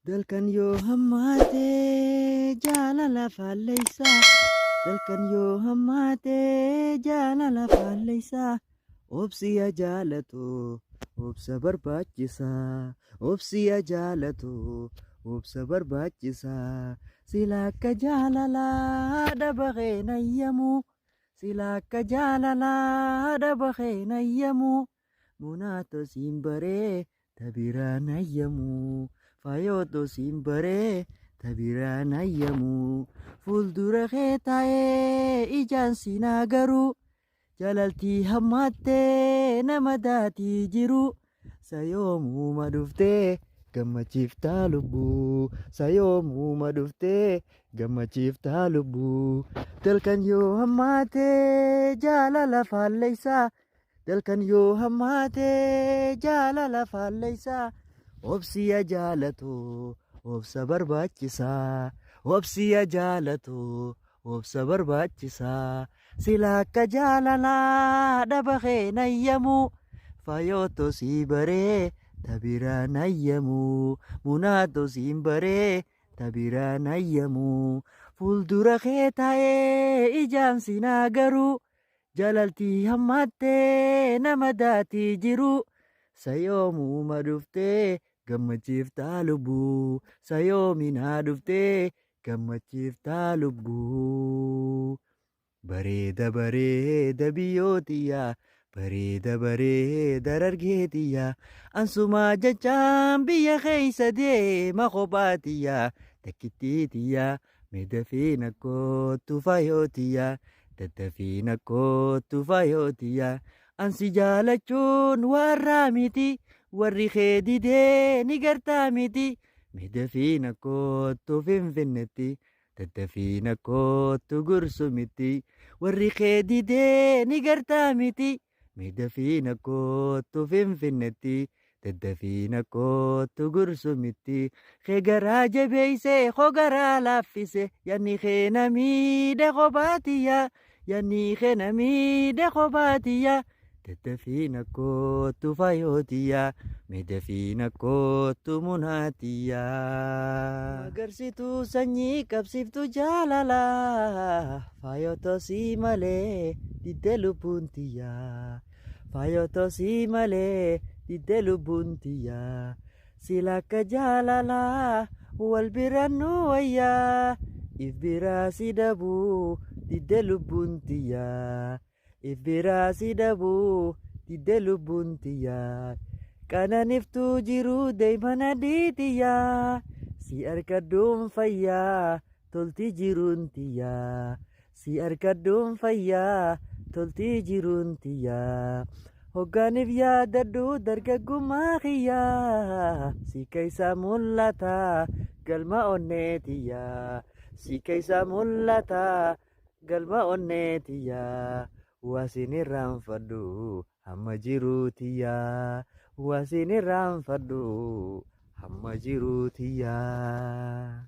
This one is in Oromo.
Dalkan yoo hammaate jaalala faalleessaa. Dalkan yoo hammaate jaalala faalleessaa. Obsiya jaalatu obsa barbaachisaa. Obsiya jaalatu obsa barbaachisaa. Sila akka jaalalaa dhaba keenayyamu. Sila akka jaalalaa dhaba keenayyamu. Munaatoo siin baree tabiraan ayyamu. Faayotoo siin baree tabiraan ayyamu. Fuuldura kee taa'ee ijaan siin agaruu. Jaalaltii hammaattee nama daatii jiru. Sayoomuuma dhuftee gammachiiftaa lubbuu. Sayoomuuma dhuftee gammachiiftaa lubbuu. Dalkan yoo hammaatee jaalala faalleessaa. Dalkan yoo hammaatee jaalala faalleessaa. Obsiya jaalatu obsa barbaachisaa. Obsiya jaalatu obsa barbaachisaa. Sila akka jaalalaa dhaba keenayyamu. Faayotoo sii baree tabiraan ayyamu. Munaatoo siin baree tabiraan ayyamu. Fuuldura kee taa'ee ijaan siin agaruu. Jaalaltii hammaattee nama daatii jiru. Sayoomuuma dhuftee gammachiiftaa lubbuu. Sayoominaa dhuftee gammachiiftaa lubbuu. Bareeda bareeda biyyootiyyaa. Bareeda bareeda darargeetiyyaa. Ansumaa jechaan biyya keessa deema kophaatiyyaa. Takkittiitiyyaa. Miidhafiina kootu faayotiyyaa. Daddafiina kootu faayotiyyaa. Ansi jaalachuun warraa miti. Warri kee didee ni gartaa miti. Miidhafiina kootu finfinnetti. Daddafiina kootu gursumitti. Warri kee didee ni gartaa miti. Miidhafiina kootu finfinnetti. Daddafiina kootu gursumitti. Kee garaa jabeessee koo garaa laaffise. Yanni kee na miidhe kophaatiyyaa. Yanni kee na miidhe kophaatiyyaa. Daddafiina kootu faayotiyyaa. Miidhafiina kootu munaatiyyaa. Agarsiituu sanyii qabsiiftuu jaalalaa. Faayotoo sii malee diddee lubbuun tiyyaa. Faayotoo sii malee diddee lubbuun tiyyaa. Sila akka jaalalaa wal biraan nu wayyaa. If biraa si dhabuu diddee lubbuun tiyyaa. If biraa si dhabuu diddee lubbuun tiyyaa. Qananiftuu jiruu deemana dhiitiyyaa. Si harkadhuun fayyaa tolti jiruun tiyyaa. Si harkadhuun fayyaa tolti jiruun tiyyaa. Hoggaaniif yaadadhu dargaggummaa kiyyaa. Si keessa mul'ata galma onnee tiyyaa. Si keessa mul'ata galma onnee tiyyaa. Wasin irraanfadhu hamma jiruu tiyyaa. Wasin irraanfadhu hamma jiruu tiyyaa.